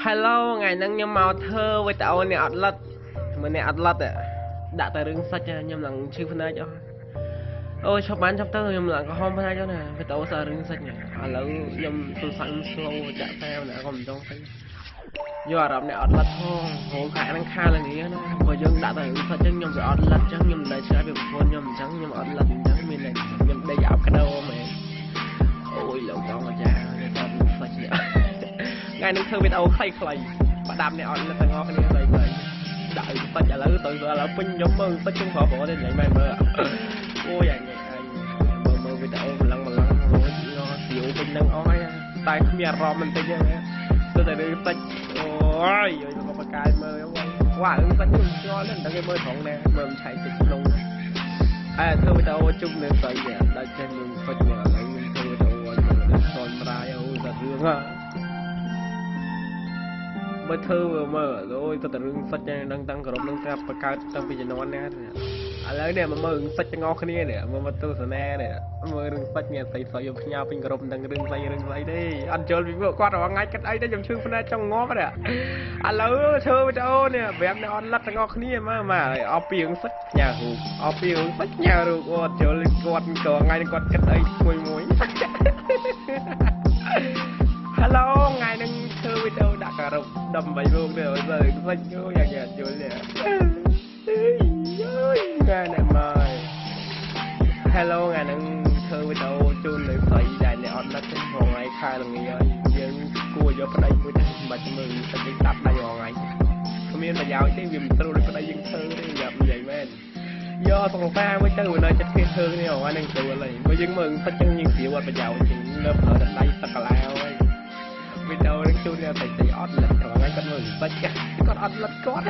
Hello ថ្ងៃហ្នឹងខ្ញុំមកធ្វើវីដេអូអ្នកអត់លិតមើលអ្នកអត់លិតដាក់តែរឿងសាច់ខ្ញុំឡើងឈឺភ្នែកអស់អូឈប់បានឈប់ទៅខ្ញុំឡើងក្រហមភ្នែកណាវីដេអូសាររឿងសាច់ឥឡូវខ្ញុំទូរស័ព្ទខ្ញុំ slow ចាក់តែណាក៏មិនដឹងទៅយកអារម្មណ៍អ្នកអត់លិតផងហូមខាក់ហ្នឹងខាល្ងាណាបើយើងដាក់តែរឿងសាច់ចឹងខ្ញុំវាអត់លិតចឹងខ្ញុំមិនដែលឆ្ងាយពីប្រពន្ធខ្ញុំអញ្ចឹងខ្ញុំអត់លិតអញ្ចឹងមានតែខ្ញុំដេកអាប់ក្តោមែនអូយលោកចង់អាចារ្យនេះគាត់សាច់នេះថ្ងៃនេះធ្វើវីដេអូខ្លីៗបដាប់អ្នកអត់លិតទាំងអស់គ្នាខ្លីៗដាក់ឲ្យសាច់ឥឡូវទៅឥឡូវពេញខ្ញុំមើលសាច់ជុំប្រុសៗទេញ៉ៃមែនមើលអូយអញមើលមើលវីដេអូម្លឹងម្លឹងអូយសៀវពេញនឹងអស់ហើយតែគ្មានអារម្មណ៍បន្តិចទេទៅតែរឿងសាច់អូយយកមកបកាយមើលវ៉ារឿងសាច់ខ្ញុំស្គាល់ទេមិនដឹងគេមើលត្រង់ណាមើលមិនឆែកតិចក្នុងហើយធ្វើវីដេអូជុំនឹងស្អីដល់ចេះមើលសាច់មកឥឡូវខ្ញុំធ្វើវីដេអូឲ្យមើលសនម្រាយអូតែរឿងហ่ะបើធ្វើមើលអូយទៅតែរឿងសាច់នឹងតាំងក្រុមនឹងការបង្កើតតាំងពីជំនាន់ណាឥឡូវនេះមកមើលរឿងសាច់ទាំងអស់គ្នានេះមើលមកទស្សនានេះមើលរឿងសាច់នេះស្អីស្អីខ្ញុំផ្ញើពេញក្រុមទាំងរឿងស្អីរឿងស្អីទេអត់យល់ពីពួកគាត់រាល់ថ្ងៃគិតអីទេខ្ញុំឈឺភ្នែកចង់ងាប់នេះឥឡូវធ្វើវីដេអូនេះប្រាប់អ្នកអត់លិតទាំងអស់គ្នាមើលមកអស់ពីរឿងសាច់ផ្ញើរូបអស់ពីរឿងសាច់ផ្ញើរូបអត់យល់គាត់ក៏ថ្ងៃនេះគាត់គិតអីមួយមួយ Hello ថ្ងៃហ្នឹងធ្វើវីដេអូដាក់ការ៉ុប18ម៉ោងទេអើយសាច់យយ៉ាងយ៉ាងយល់ទេថ្ងៃនេះមក Hello ថ្ងៃហ្នឹងធ្វើវីដេអូជូននៅស្រីដែលអ្នកអត់លិតផងថ្ងៃខែល្ងាហើយយើងគួរយកប្តីមួយទៅមិនបាច់មើលសាច់តាប់ដៃរាល់ថ្ងៃគ្មានប្រយោជន៍ទេវាមិនស្រួលដូចប្តីយើងធ្វើទេយ៉ាប់និយាយមែនយកសង្សារមួយទៅវានៅចិត្តគ្នាធ្វើគ្នារាល់ថ្ងៃហ្នឹងស្រួលហើយបើយើងមើលសាច់ចឹងយើងស្រួលអត់ប្រយោជន៍ជាងលើប្រើតែដៃសឹកកឡៅហើយវីដេអូនេះជូនអ្នកស្រីអត់លិតរាល់ថ្ងៃគាត់មើលសាច់គាត់អត់លិតគាត់